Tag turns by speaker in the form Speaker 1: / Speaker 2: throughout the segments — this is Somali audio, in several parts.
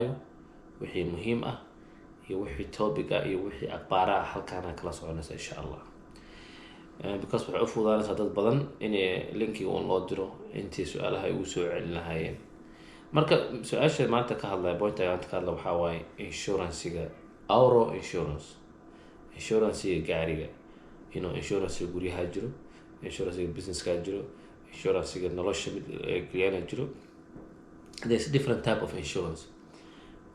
Speaker 1: Wixii muhiim ah iyo wixii topic ah iyo wixii akhbaara ah halkaana kala soconaysa, insha Allah, because waxay u fududaanaysaa dad badan inay linkiga un loo diro intii su-aalaha ay ugu soo celin lahaayeen. Marka su-aasha maanta ka hadlaya, pointa maanta ka hadla, waxaa waaye insurancega, auto insurance, insurancega gaariga. Insurancega guryaha jiro, insurancega businesska jiro, insurancega nolosha mid geliyana jiro. There's different type of insurance,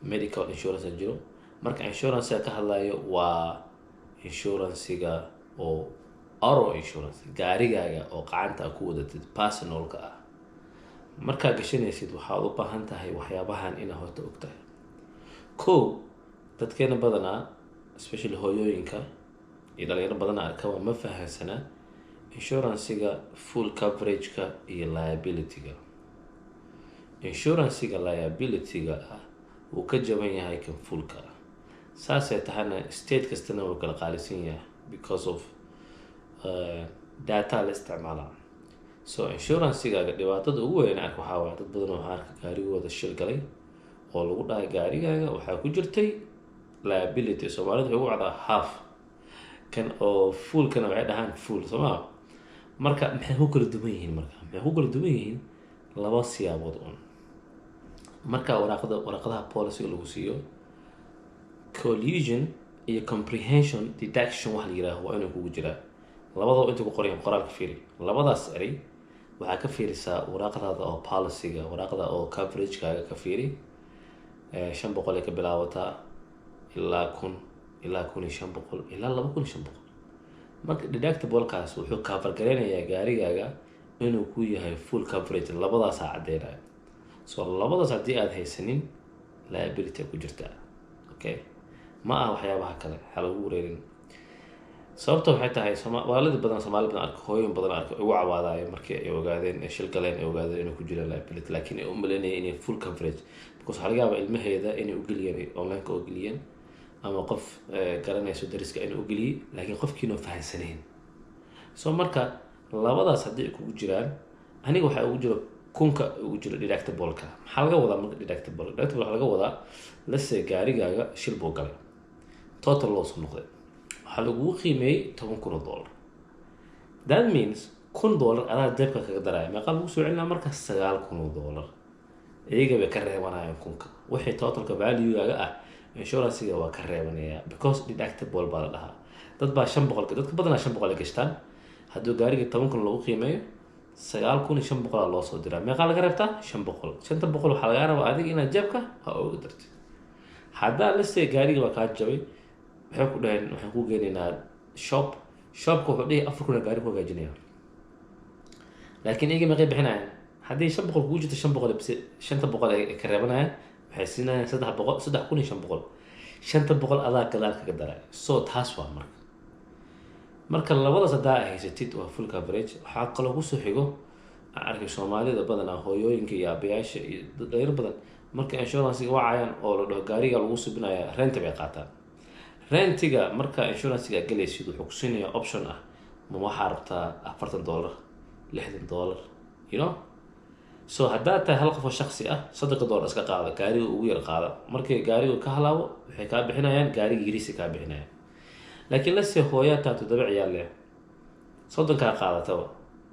Speaker 1: medical insurance jiro. Marka insurancega ka hadlayo waa insurancega oo auto insurance, gaarigaaga oo qacanta a ku wadatid, personalka ah. Markaa gashanaysid, waxaad u baahan tahay waxyaabahan inaad horta og tahay. Ko, dadkeena badanaa, especially hooyooyinka iyo dhalinyaro badan arkaba, ma fahansana insurancega full coverage-ka iyo liability-ga. Insurancega liability-ga ah wuu ka jaban yahay kan fullka ah. Saasay tahana, state kastana wuu kala qaalisan yahay because of data la isticmaalaa. So insurancegaaga dhibaatada ugu weyn arka waxaa waaye, dad badan waxaa arka gaarigooda shil galay oo lagu dhahay gaarigaaga waxaa ku jirtay liability. Soomaalida waxay ugu wacdaa half, kan oo fullkana waxay dhahaan full, soo maa? Marka maxay ku kala duwan yihiin? Marka maxay ku kala duwan yihiin? Laba siyaabood un. Marka waraaqadaha policyga lagu siiyo, collision iyo comprehension deduction wax la yihaaho waa inuu kugu jiraa. Labadaba inta ku qorayan qoraalka fiiri. Labadaas erey waxaa ka fiirisaa waraaqdaada oo policyga, waraaqda oo coveragekaaga ka fiiri. 500 ay ka bilaabataa ilaa 1000, ilaa 1500, ilaa 2500. Marka deductiblekaas wuxuu cover gareynayaa gaarigaaga inuu ku yahay full coverage. Labadaasaa caddeynaya. So labadaas haddii aada haysanin, liability ku jirtaa. Okay, ma aha waxyaabaha kale ha lagu wareerin. Sababta waxay tahay, waalida badan, Soomaali badan arka, hooyin badan arka, ugu cawaadayo markii ay ogaadeen, ay shil galeen, ay ogaadeen inuu ku jira liability, laakiin ay u malaynayeen inay full coverage, because waxaa laga yaabaa ilmaheeda inay ugeliyeen online-ka oo geliyeen, ama qof garanayso dariska inuu ugeliyey, laakiin qofkiina fahansaneyn. So marka labadaas haddii ay kugu jiraan, aniga waxaa ugu jiro 1000-ka ugu jiro deductible-ka. Maxaa laga wadaa marka deductible? Deductible waxaa laga wadaa, lase gaarigaaga shil buu galay, total loss u noqday, waxaa lagugu qiimeeyey $10,000. That means $1000 adaa jeebka kaga daraya. Meeqaa lagu soo celinaa marka? $9,000. Iyaga bay ka reebanayaan 1000-ka. Wixii totalka valuegaaga ah insurancega waa ka reebanaya, because deductible baa la dhahaa. Dad baa 500, dadka badanaa 500 ay gashtaan. Hadduu gaariga 10,000 lagu qiimeeyo, 9500 loo soo diraa. Meeqaa laga reebtaa? 500. 500 waxaa lagaa rabaa adiga inaad jeebka ha ooga dartid. Haddaa lase gaariga baa kaa jabay, waxay ku dhaheen waxaan ku geenaynaa shop. Shopka wuxuu dhihi 4000 gaari ku hagaajinaya, laakiin iyaga meeqay bixinayaan? Haddii 500 kugu jirto, 500 bise, 500 ay ka reebanayaan, waxay siinayaan 300, 3500. 500 adaa gadaal kaga daray. So taas waa marka labadaas haddaa haysatid, waa full coverage. Waxaa kaloo kusoo xigo aan arkay, Soomaalida badanaa, hooyooyinka iyo aabayaasha iyo dhalinyaro badan, marka insurancega wacayaan oo la dhaho gaariga lagu subinaya, rent bay qaataan. Rentiga marka insurancega galaysid, wuxuu kusiinayaa option ah: ma waxaa rabtaa $40, $60? So haddaad tahay hal qof oo shaksi ah, $30 iska qaada, gaariga ugu yar qaada. Markay gaariga ka halaabo, waxay kaa bixinayaan gaariga yariisa kaa bixinayaan. Laakiin lase hooyaa taa toddoba ciyaal leh, 30-kaa qaadataba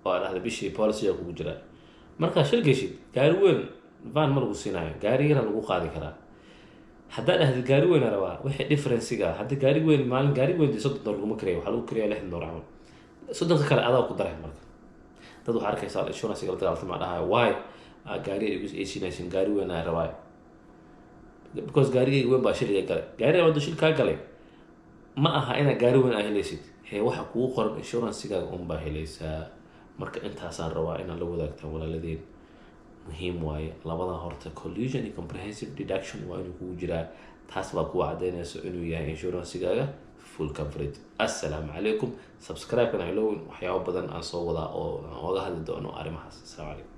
Speaker 1: oo aad dhahda bishii policyga kugu jiraa, markaa shil geshid, gaari weyn van ma lagu siinayo, gaari yara lagu qaadi karaa. Haddaa dhahdid gaari weyn rabaa, wixii differencega haddii gaari weyn maalin gaari weyn dee $30 laguma karaya, waxaa lagu karaya $60 camal. 30-ka kale adaa ku daray. Marka dad waxaa arkaysaa insurance la dagaaltama, dhahayo, "Why gaari ay igu aysinaysin? Gaari weyn aan rabaa because gaarigayga weyn baa shiliga galay." Gaariga hadduu shil kaa galay, ma aha inaad gaari weyn aa helaysid. Hee, waxa kugu qoran insurancegaaga unbaa helaysaa. Marka intaasaan rabaa inaad la wadaagtaan walaaladeen. Muhiim waaye labada horta, collision iyo comprehensive deduction waa inuu kugu jiraa. Taas baa kuwa cadaynayso inuu yahay insurancegaaga full coverage. Assalaamu calaykum. Subscribe-kana ilowin. Waxyaabo badan aan soo wadaa oo aan oga hadli doono arrimahaas. Assalaamu calaykum.